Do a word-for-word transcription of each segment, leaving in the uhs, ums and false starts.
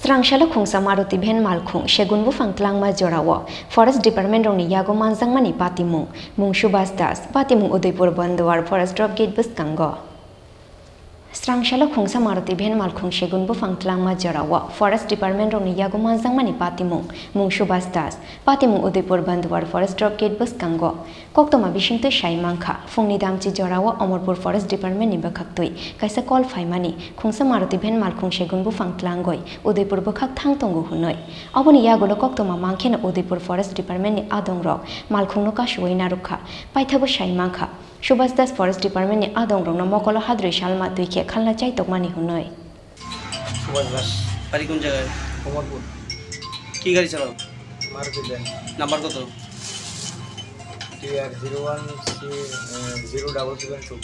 Srangsalo khungsa Maruti van malkhung segun buphang tlangma jorao Forest Department rokni yago manjakmani patimung, mung Subhas Das, patimung Udaipur Banduar Forest Drop Gate bwskango. Srangsalo khungsa Maruti van malkhung segun buphang tlangma jorao Forest Department rokni yago manjakmani patimung, mung Subhas Das, patimung Udaipur Banduar Forest Drop Gate bwskango. Koktwma bisingtwi sai mankha, phungni damchi jorao Omorpur Forest Department ni bwkhaktwi kaisa call phaimani, khungsa Maruti van malkhung segun buphang tlangwi Udaipur bwkhak thang tongo hwnwi. Oboni yagulo koktwma mankheno Udaipur Forest Department ni adongrok malkhungno kasuwi narwkha, paithago sai mankha. Subhas Das Forest Department ni adongrokno mokolo hadrwi salma twi khe khalna chaitokmani hwnwi. Subhash দাস। বাড়ি কোন জায়গায়? কোমরপুর। কি গাড়ি চালাও? Maruti van. Number কত? TR zero one C, এ, zero double seven two.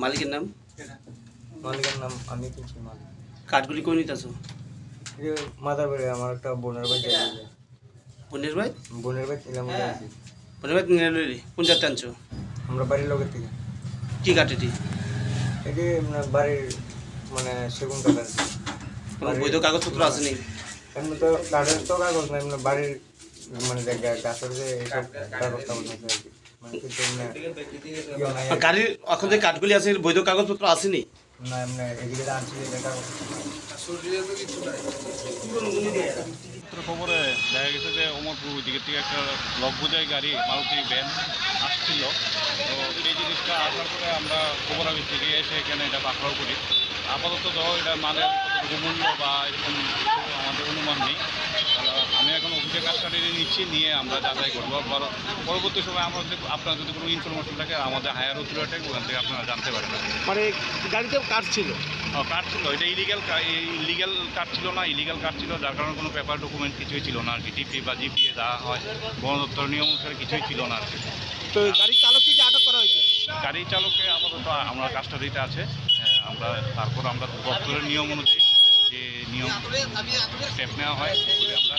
মালিকের নাম? মালিকের নাম আমি কিনছি মালিক। কাঠগুলি কই নিতেছো? এই মাদার বাড়ি আমার একটা বোনের বাড়ি যাবে। বোনের ভাই? বোনের ভাই নিলাম বলে আছি। বোনের ভাই নিলাম বলে? কোন জায়গা আনছো? আমরা বাড়ির লোকের থেকে। কি কাঠ এটি? এটি মানে বাড়ির মানে সেগুন কাঠ আর কি। কোনো বাড়ির বৈধ কাগজপত্র আছে নি? এমনি তো কাঠের তো কাগজ নাই, এমনি বাড়ির মানে যে গা-, গাছের যে এইসব কাগজ টাগজ আছে আর কি। মানে কিন্তু এমনি ইয়ে নাই আর কি। গাড়ির এখন যে কাঠগুলি আছে, এর বৈধ কাগজপত্র আছে নি? না, এমনি এদিকে যে আনছি, এটা কাগজ। সূত্র খবরে দেখা গেছে যে ওমরপুর ওই দিকে থেকে একটা লক বোঝাই গাড়ি, মারুতি ভ্যান আসছিল। তো এই জিনিসটা আসার পরে আমরা খবর আমি থেকে এসে এখানে এটা পাকড়াও করি। আপাতত তো এটা মালের কতটুকু মূল্য বা এরকম কিছু আমাদের অনুমান নেই। আর আমি এখন অফিসে কাস্টাডিতে নিচ্ছি, নিয়ে আমরা যাচাই করবো। পর-, পরবর্তী সময় আমরা যদি, আপনার যদি কোনো ইনফরমেশন থাকে, আমাদের হায়ার অথরিটি ওখান থেকে আপনারা জানতে পারেন। মানে গাড়িতে কাঠ ছিল? হ্যাঁ, কাঠ ছিল। এটা ইলিগাল কা-, এই ইলিগাল কাঠ ছিল না, ইলিগাল কাঠ ছিল, যার কারণে কোনো পেপার ডকুমেন্ট কিছুই ছিল না আর কি। টিপি বা জিপিএ যা হয়, বন দপ্তর নিয়ম অনুসারে কিছুই ছিল না আর কি। তো এই গাড়ির চালককে কি আটক করা হয়েছে? গাড়ির চালককে আপাতত আমরা কাস্টাডিতে আছে। আহ, আমরা তারপর আমরা দপ্তরের নিয়ম অনুযায়ী যে নিয়ম স্টেপ নেওয়া হয়, সেগুলি আমরা